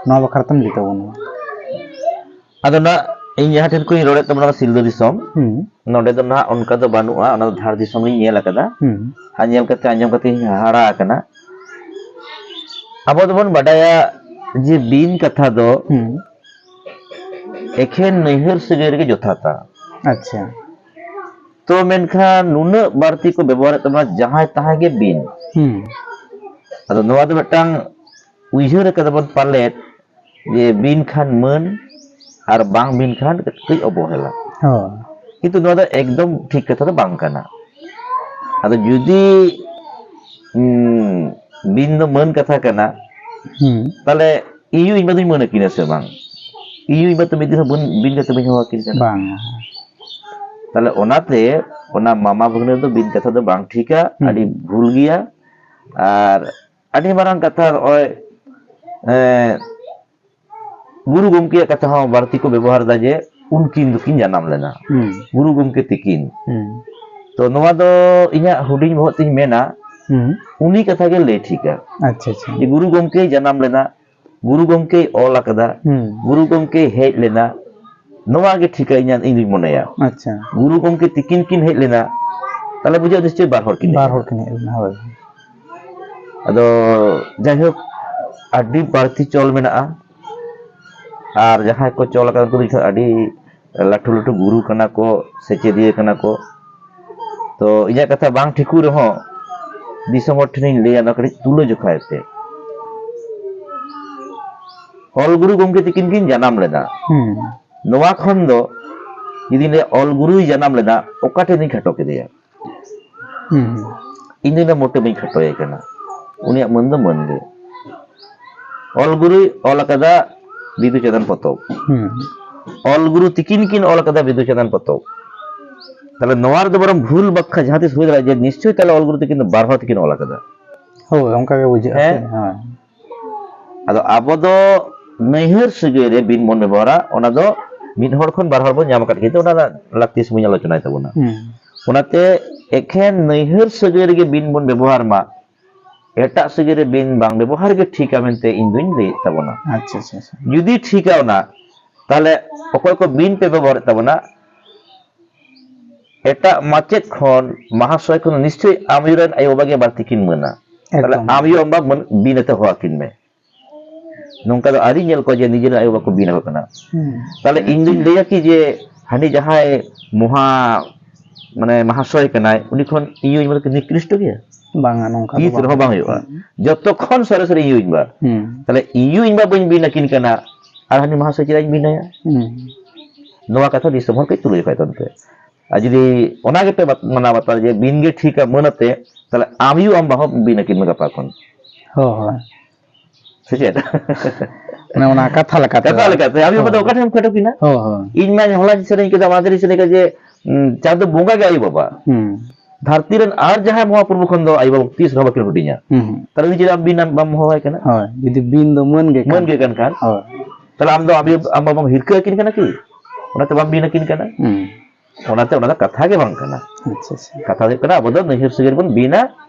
ᱱᱚᱣᱟ ᱵᱟᱠᱷᱨᱟ ᱛᱮᱢ ᱞᱟᱹᱭ ᱛᱟᱵᱚᱱᱟ᱾ ᱟᱫᱚ ᱱᱟᱜ ᱤᱧ ᱡᱟᱦᱟᱸ ᱴᱷᱮᱱ ᱠᱷᱚᱱᱤᱧ ᱨᱚᱲᱮᱫ ᱛᱟᱵᱚᱱᱟ, ᱥᱤᱞᱫᱟᱹ ᱫᱤᱥᱚᱢ, ᱦᱩᱸ᱾ ᱱᱚᱰᱮ ᱫᱚ ᱱᱟᱜ ᱚᱱᱠᱟ ᱫᱚ ᱵᱟᱹᱱᱩᱜᱼᱟ, ᱚᱱᱟ ᱫᱚ ᱫᱷᱟᱲ ᱫᱤᱥᱚᱢ ᱞᱤᱧ ᱧᱮᱞ ᱟᱠᱟᱫᱟ᱾ ᱦᱩᱸ᱾ ᱟᱨ ᱧᱮᱞ ᱠᱟᱛᱮ, ᱟᱸᱡᱚᱢ ᱠᱟᱛᱮ ᱤᱧ ᱦᱟᱦᱟᱲᱟ ᱟᱠᱟᱱᱟ᱾ ᱟᱵᱚ ᱫᱚᱵᱚᱱ ᱵᱟᱰᱟᱭᱟ ᱡᱮ ᱵᱤᱱ ᱠᱟᱛᱷᱟ ᱫᱚ ᱦᱩᱸ᱾ ᱮᱠᱷᱮᱱ ᱱᱟᱹᱭᱦᱟᱹᱨ ᱥᱟᱹᱜᱟᱹᱭ ᱨᱮᱜᱮ ᱡᱚᱛᱷᱟᱛᱟ᱾ ᱟᱪᱪᱷᱟ᱾ ᱛᱚ ᱢᱮᱱᱠᱷᱟᱱ ᱱᱩᱱᱟᱹᱜ ᱵᱟᱹᱲᱛᱤ ᱠᱚ ᱵᱮᱵᱚᱦᱟᱨᱮᱫ ᱛᱟᱵᱚᱱᱟ, ᱡᱟᱦᱟᱸᱭ ᱛᱟᱦᱟᱸᱭ ᱜᱮ ᱵᱤᱱ᱾ ᱦᱩᱸ᱾ ᱟᱫᱚ ᱱᱚᱣᱟ ᱫᱚ ᱢᱤᱫᱴᱟᱝ ᱩᱭᱦᱟᱹᱨ ᱟᱠᱟᱫᱟ ᱵᱚᱱ ᱯᱟᱞᱮᱫ, ᱡᱮ ᱵᱤᱱ ᱠᱷᱟᱱ ᱢᱟᱹᱱ ᱟᱨ ᱵᱟᱝ ᱵᱤᱱ ᱠᱷᱟᱱ ᱠᱟᱹᱡ ᱚᱵᱚᱦᱮᱞᱟ᱾ ᱦᱳᱭ᱾ ᱠᱤᱱᱛᱩ ᱱᱚᱣᱟ ᱫᱚ ᱮᱠᱫᱚᱢ ᱴᱷᱤᱠ ᱠᱟᱛᱷᱟ ᱫᱚ ᱵᱟᱝ ᱠᱟᱱᱟ᱾ ᱟᱫᱚ ᱡᱩᱫᱤ, ᱩᱸ, ᱵᱤᱱ ᱫᱚ ᱢᱟᱹᱱ ᱠᱟᱛᱷᱟ ᱠᱟᱱᱟ, ᱦᱩᱸ᱾ ᱛᱟᱦᱞᱮ ᱤᱧ ᱭᱩ ᱤᱧ ᱵᱟ ᱫᱩᱧ ᱢᱟᱹᱱ ᱟᱹᱠᱤᱱᱟ ᱥᱮ ᱵᱟᱝ? ᱤᱧ ᱭᱩ ᱤᱧ ᱵᱟ ᱛᱚ ᱢᱤᱫ ᱫᱤᱱ ᱦᱚᱸ ᱵᱟᱹᱧ, ᱵᱤᱱ ᱠᱟᱛᱮ ᱵᱟᱹᱧ ᱦᱚᱦᱚ ᱟᱹᱠᱤᱱ ᱠᱟᱱᱟ᱾ ᱵᱟᱝ᱾ ᱛᱟᱦᱞᱮ ᱚᱱᱟᱛᱮ ᱚᱱᱟ ᱢᱟᱢᱟ ᱵᱷᱟᱹᱜᱽᱱᱟᱹ ᱫᱚ ᱵᱤᱱ ᱠᱟᱛᱷᱟ ᱫᱚ ᱵᱟᱝ ᱴᱷᱤᱠᱟ, ᱦᱩᱸ᱾ ᱟᱹᱰᱤ ᱵᱷᱩᱞ ᱜᱮᱭᱟ᱾ ᱟᱨ ᱟᱹᱰᱤ ᱢᱟᱨᱟᱝ ᱠᱟᱛᱷᱟ ᱱᱚᱜᱼᱚᱭ, ᱮᱸ, ᱜᱩᱨᱩ ᱜᱚᱢᱠᱮᱭᱟᱜ ᱠᱟᱛᱷᱟ ᱦᱚᱸ ᱵᱟᱹᱲᱛᱤ ᱠᱚ ᱵᱮᱵᱚᱦᱟᱨ ᱮᱫᱟ ᱡᱮ ᱩᱱᱠᱤᱱ ᱫᱚᱠᱤᱱ ᱡᱟᱱᱟᱢ ᱞᱮᱱᱟ᱾ ᱦᱩᱸ᱾ ᱜᱩᱨᱩ ᱜᱚᱢᱠᱮ ᱛᱤᱠᱤᱱ᱾ ᱦᱩᱸ᱾ ᱛᱚ ᱱᱚᱣᱟ ᱫᱚ ᱤᱧᱟᱹᱜ ᱦᱩᱰᱤᱧ ᱵᱚᱦᱚᱜ ᱛᱤᱧ ᱢᱮᱱᱟ, ᱦᱩᱸ᱾ ᱩᱱᱤ ᱠᱟᱛᱷᱟ ᱜᱮ ᱞᱟᱹᱭ ᱴᱷᱤᱠᱟ᱾ ᱟᱪᱪᱷᱟ, ᱟᱪᱪᱷᱟ᱾ ᱡᱮ ᱜᱩᱨᱩ ᱜᱚᱢᱠᱮᱭ ᱡᱟᱱᱟᱢ ᱞᱮᱱᱟ, ᱜᱩᱨᱩ ᱜᱚᱢᱠᱮᱭ ᱚᱞ ᱟᱠᱟᱫᱟ, ᱦᱩᱸ᱾ ᱜᱩᱨᱩ ᱜᱚᱢᱠᱮᱭ ᱦᱮᱡ ᱞᱮᱱᱟ, ᱱᱚᱣᱟ ᱜᱮ ᱴᱷᱤᱠᱟ ᱤᱧᱟᱹᱜ, ᱤᱧ ᱫᱩᱧ ᱢᱚᱱᱮᱭᱟ᱾ ᱟᱪᱪᱷᱟ᱾ ᱜᱩᱨᱩ ᱜᱚᱢᱠᱮ ᱛᱤᱠᱤᱱ ᱠᱤᱱ ᱦᱮᱡ ᱞᱮᱱᱟ, ᱛᱟᱦᱞᱮ ᱵᱩᱡᱷᱟᱹᱜ ᱱᱤᱥᱪᱚᱭ ᱵᱟᱨ ᱦᱚᱲ ᱠᱤᱱ ᱦᱮᱡ ᱵᱟᱨ ᱞᱮᱱᱟ᱾ ᱦᱚᱲ ᱠᱤᱱ ᱦᱮᱡ ᱞᱮᱱᱟ, ᱦᱳᱭ᱾ ᱟᱫᱚ ᱡᱟᱭᱦᱳᱠ, ᱟᱹᱰᱤ ᱵᱟᱹᱲᱛᱤ ᱪᱚᱞ ᱢᱮᱱᱟᱜᱼᱟ᱾ ᱟᱨ ᱡᱟᱦᱟᱸᱭ ᱠᱚ ᱪᱚᱞ ᱟᱠᱟᱫᱟ, ᱩᱱᱠᱩ ᱫᱚ ᱟᱹᱰᱤ ᱞᱟᱹᱴᱩ ᱞᱟᱹᱴᱩ ᱜᱩᱨᱩ ᱠᱟᱱᱟ ᱠᱚ, ᱥᱮᱪᱮᱫᱤᱭᱟᱹ ᱠᱟᱱᱟ ᱠᱚ᱾ ᱛᱚ ᱤᱧᱟᱹᱜ ᱠᱟᱛᱷᱟ ᱵᱟᱝ ᱴᱷᱤᱠᱩ ᱨᱮᱦᱚᱸ, ᱫᱤᱥᱚᱢ ᱦᱚᱲ ᱴᱷᱮᱱᱤᱧ ᱞᱟᱹᱭᱟ, ᱱᱚᱣᱟ ᱠᱟᱹᱴᱤᱡ ᱛᱩᱞᱟᱹ ᱡᱚᱠᱷᱟᱭ ᱯᱮ᱾ ᱚᱞ ᱜᱩᱨᱩ ᱜᱚᱢᱠᱮ ᱛᱤᱠᱤᱱ ᱠᱤᱱ ᱡᱟᱱᱟᱢ ᱞᱮᱱᱟ᱾ ᱦᱩᱸ᱾ ᱱᱚᱣᱟ ᱠᱷᱚᱱ ᱫᱚ ᱡᱩᱫᱤᱧ ᱞᱟᱹᱭᱟ, ᱚᱞ ᱜᱩᱨᱩᱭ ᱡᱟᱱᱟᱢ ᱞᱮᱱᱟ, ᱚᱠᱟ ᱴᱷᱮᱱ ᱤᱧ ᱠᱷᱟᱴᱚ ᱠᱮᱫᱮᱭᱟ? ᱦᱩᱸ᱾ ᱤᱧ ᱫᱚ ᱤᱧ ᱫᱚ ᱢᱚᱴᱮ ᱵᱟᱹᱧ ᱠᱷᱟᱴᱚᱭᱮ ᱠᱟᱱᱟ᱾ ᱩᱱᱤᱭᱟᱜ ᱢᱟᱹᱱ ᱫᱚ ᱢᱟᱹᱱ ᱜᱮ᱾ ᱚᱞ ᱜᱩᱨᱩᱭ ᱚᱞ ᱟᱠᱟᱫᱟ ᱵᱤᱫᱩ ᱪᱟᱸᱫᱟᱱ ᱯᱚᱛᱚᱵ᱾ ᱦᱩᱸ᱾ ᱚᱞ ᱜᱩᱨᱩ ᱛᱤᱠᱤᱱ ᱠᱤᱱ ᱚᱞ ᱟᱠᱟᱫᱟ ᱵᱤᱫᱩ ᱪᱟᱸᱫᱟᱱ ᱯᱚᱛᱚᱵ᱾ ᱛᱟᱦᱞᱮ ᱱᱚᱣᱟ ᱨᱮᱫᱚ ᱵᱚᱨᱚᱝ ᱵᱷᱩᱞ ᱵᱟᱠᱷᱟ ᱡᱟᱦᱟᱸ ᱛᱤᱥ ᱦᱩᱭ ᱫᱟᱲᱮᱭᱟᱜᱼᱟ, ᱡᱮ ᱱᱤᱥᱪᱳᱭ ᱛᱟᱦᱞᱮ ᱚᱞ ᱜᱩᱨᱩ ᱛᱤᱠᱤᱱ ᱫᱚ ᱵᱟᱨ ᱦᱚᱲ ᱛᱮᱠᱤᱱ ᱚᱞ ᱟᱠᱟᱫᱟ᱾ ᱦᱳᱭ, ᱚᱱᱠᱟ ᱜᱮ ᱵᱩᱡᱷᱟᱹᱜᱼᱟ ᱦᱮᱸ? ᱥᱮ? ᱦᱳᱭ᱾ ᱟᱫᱚ ᱟᱵᱚ ᱫᱚ ᱱᱟᱹᱭᱦᱟᱹᱨ ᱥᱟᱹᱜᱟᱹᱭ ᱨᱮ ᱵᱤᱱ ᱵᱚᱱ ᱵᱮᱵᱚᱦᱟᱨᱟ, ᱚᱱᱟ ᱫᱚ ᱢᱤᱫ ᱦᱚᱲ ᱠᱷᱚᱱ ᱵᱟᱨ ᱦᱚᱲ ᱵᱚᱱ ᱧᱟᱢ ᱟᱠᱟᱫ ᱠᱷᱟᱹᱛᱤᱨ ᱛᱮ ᱚᱱᱟ ᱨᱮᱱᱟᱜ ᱞᱟᱹᱠᱛᱤ ᱥᱚᱢᱚᱭ ᱟᱞᱳᱪᱚᱱᱟᱭ ᱛᱟᱵᱚᱱᱟ᱾ ᱦᱩᱸ᱾ ᱚᱱᱟᱛᱮ ᱮᱠᱷᱮᱱ ᱱᱟᱹᱭᱦᱟᱹᱨ ᱥᱟᱹᱜᱟᱹᱭ ᱨᱮᱜᱮ ᱵᱤᱱ ᱵᱚᱱ ᱵᱮᱵᱚᱦᱟᱨ ᱢᱟ, ᱮᱴᱟᱜ ᱥᱟᱹᱜᱟᱹᱭ ᱨᱮ ᱵᱤᱱ ᱵᱟᱝ ᱵᱮᱵᱚᱦᱟᱨ ᱜᱮ ᱴᱷᱤᱠᱟ ᱢᱮᱱᱛᱮ ᱤᱧ ᱫᱩᱧ ᱞᱟᱹᱭᱮᱫ ᱛᱟᱵᱚᱱᱟ᱾ ᱟᱪᱪᱷᱟ, ᱟᱪᱪᱷᱟ, ᱟᱪᱪᱷᱟ᱾ ᱡᱩᱫᱤ ᱴᱷᱤᱠᱟ ᱚᱱᱟ, ᱛᱟᱦᱞᱮ ᱚᱠᱚᱭ ᱠᱚ ᱵᱤᱱ ᱯᱮ ᱵᱮᱵᱚᱦᱟᱨᱮᱫ ᱛᱟᱵᱚᱱᱟ, ᱮᱴᱟᱜ ᱢᱟᱪᱮᱫ ᱠᱷᱚᱱ, ᱢᱟᱦᱟᱥᱚᱭ ᱠᱷᱚᱱ ᱱᱤᱥᱪᱳᱭ ᱟᱢ ᱟᱭᱳ ᱨᱮᱱ ᱟᱭᱳ ᱵᱟᱵᱟ ᱜᱮ ᱵᱟᱹᱲᱛᱤ ᱠᱤᱱ ᱢᱟᱹᱱᱟ᱾ ᱛᱟᱦᱞᱮ ᱮᱠᱫᱚᱢ᱾ ᱟᱢ ᱟᱭᱳ ᱟᱢ ᱵᱟᱵᱟ ᱢᱟᱹᱱ, ᱵᱤᱱ ᱟᱛᱮ ᱦᱚᱦᱚ ᱟᱹᱠᱤᱱ ᱢᱮ᱾ ᱱᱚᱝᱠᱟ ᱫᱚ ᱟᱹᱣᱨᱤ ᱧᱮᱞ ᱠᱚᱣᱟ ᱡᱮ ᱱᱤᱡᱮᱨ ᱟᱭᱳ ᱵᱟᱵᱟ ᱠᱚ ᱵᱤᱱ ᱟᱠᱚ ᱠᱟᱱᱟ᱾ ᱦᱩᱸ᱾ ᱛᱟᱦᱞᱮ ᱤᱧ ᱫᱩᱧ ᱞᱟᱹᱭᱟ ᱠᱤ ᱡᱮ ᱦᱟᱹᱱᱤ ᱡᱟᱦᱟᱸᱭ ᱢᱚᱦᱟ, ᱢᱟᱱᱮ ᱢᱟᱦᱟᱥᱚᱭ ᱠᱟᱱᱟᱭ, ᱩᱱᱤ ᱠᱷᱚᱱ ᱤᱧ ᱟᱭᱳ ᱤᱧ ᱵᱟᱵᱟ ᱫᱚ ᱱᱤᱠᱨᱤᱥᱴᱚ ᱜᱮᱭᱟ? ᱵᱟᱝᱟ, ᱱᱚᱝᱠᱟ ᱫᱚ ᱛᱤᱥ ᱵᱟᱝ ᱨᱮᱦᱚᱸ ᱵᱟᱝ ᱦᱩᱭᱩᱜᱼᱟ᱾ ᱦᱩᱭᱩᱜᱼᱟ᱾ ᱦᱩᱸ᱾ ᱡᱚᱛᱚ ᱠᱷᱚᱱ ᱥᱚᱨᱮᱥ ᱨᱮ ᱤᱧ ᱟᱭᱳ ᱤᱧ ᱵᱟᱵᱟ᱾ ᱦᱩᱸ᱾ ᱛᱟᱦᱞᱮ ᱤᱧ ᱟᱭᱳ ᱤᱧ ᱵᱟᱵᱟ ᱵᱟᱹᱧ ᱵᱤᱱ ᱟᱹᱠᱤᱱ ᱠᱟᱱᱟ, ᱟᱨ ᱦᱟᱹᱱᱤ ᱢᱟᱦᱟᱥᱚᱭ ᱪᱮᱫᱟᱜ ᱤᱧ ᱵᱤᱱ ᱟᱭᱟ? ᱦᱩᱸ᱾ ᱱᱚᱣᱟ ᱠᱟᱛᱷᱟ ᱫᱤᱥᱚᱢ ᱦᱚᱲ ᱠᱟᱹᱡ ᱛᱩᱞᱟᱹ ᱡᱚᱠᱷᱟᱭ ᱛᱟᱵᱚᱱ ᱯᱮ᱾ ᱟᱨ ᱡᱩᱫᱤ ᱚᱱᱟ ᱜᱮᱯᱮ ᱵᱟᱛ-, ᱢᱟᱱᱟᱣ ᱵᱟᱛᱟᱣᱟ ᱡᱮ ᱵᱤᱱ ᱜᱮ ᱴᱷᱤᱠᱟ ᱢᱟᱹᱱ ᱟᱛᱮ, ᱛᱟᱦᱞᱮ ᱟᱢ ᱟᱭᱳ ᱟᱢ ᱵᱟᱵᱟ ᱦᱚᱸ ᱵᱤᱱ ᱟᱹᱠᱤᱱ ᱢᱮ ᱜᱟᱯᱟ ᱠᱷᱚᱱ᱾ ᱦᱳᱭ, ᱦᱳᱭ᱾ ᱥᱮ ᱪᱮᱫ? ᱢᱟᱱᱮ ᱚᱱᱟ ᱠᱟᱛᱷᱟ ᱞᱮᱠᱟᱛᱮ᱾ ᱠᱟᱛᱷᱟ ᱞᱮᱠᱟᱛᱮ, ᱟᱢ ᱟᱭᱳ ᱵᱟᱵᱟ ᱫᱚ ᱦᱳᱭ᱾ ᱚᱠᱟ ᱴᱷᱮᱱ ᱮᱢ ᱠᱷᱟᱴᱚ ᱠᱤᱱᱟ? ᱦᱳᱭ, ᱦᱳᱭ᱾ ᱤᱧ ᱢᱟ ᱦᱚᱞᱟᱧ ᱥᱮᱨᱮᱧ ᱠᱮᱫᱟ, ᱢᱟᱫᱷᱮᱨᱤᱧ ᱥᱮᱨᱮᱧ ᱠᱮᱫᱟ ᱡᱮ, ᱩᱸ, ᱪᱟᱸᱫᱚ ᱵᱚᱸᱜᱟ ᱜᱮ ᱟᱭᱳ ᱵᱟᱵᱟ᱾ ᱦᱩᱸ᱾ ᱫᱷᱟᱹᱨᱛᱤ ᱨᱮᱱ ᱟᱨ ᱡᱟᱦᱟᱸᱭ ᱢᱚᱦᱟ ᱯᱨᱚᱵᱷᱩ ᱠᱷᱚᱱ ᱫᱚ ᱟᱭᱳ ᱵᱟᱵᱟ ᱛᱤᱥ ᱨᱮᱦᱚᱸ ᱵᱟᱹᱠᱤᱱ ᱦᱩᱰᱤᱧᱟ᱾ ᱦᱩᱸ, ᱦᱩᱸ᱾ ᱛᱟᱦᱞᱮ ᱩᱱᱤ ᱪᱮᱫᱟᱜ ᱟᱢ ᱵᱤᱱ ᱟᱢ ᱵᱟᱢ ᱦᱚᱦᱚᱣᱟᱭ ᱠᱟᱱᱟ? ᱦᱳᱭ, ᱡᱩᱫᱤ ᱵᱤᱱ ᱫᱚ ᱢᱟᱹᱱ ᱜᱮ ᱢᱟᱹᱱ ᱠᱟᱱ ᱜᱮ ᱠᱟᱱ ᱠᱷᱟᱱ᱾ ᱦᱳᱭ᱾ ᱛᱟᱦᱞᱮ ᱟᱢ ᱫᱚ ᱟᱢ ᱟᱭᱳ, ᱟᱢ ᱵᱟᱵᱟᱢ ᱦᱤᱨᱠᱟᱹ ᱟᱹᱠᱤᱱ ᱠᱟᱱᱟ ᱠᱤ? ᱚᱱᱟᱛᱮ ᱵᱟᱢ ᱵᱤᱱ ᱟᱹᱠᱤᱱ ᱠᱟᱱᱟ? ᱦᱩᱸ᱾ ᱚᱱᱟᱛᱮ ᱚᱱᱟ ᱫᱚ ᱠᱟᱛᱷᱟ ᱜᱮ ᱵᱟᱝ ᱠᱟᱱᱟ᱾ ᱟᱪᱪᱷᱟ, ᱟᱪᱪᱷᱟ᱾ ᱠᱟᱛᱷᱟ ᱫᱚ ᱦᱩᱭᱩᱜ ᱠᱟᱱᱟ, ᱟᱵᱚ ᱫᱚ ᱱᱟᱹᱭᱦᱟᱹᱨ ᱥᱟᱹᱜᱟᱹᱭ ᱨᱮᱵᱚᱱ ᱵᱤᱱᱟ,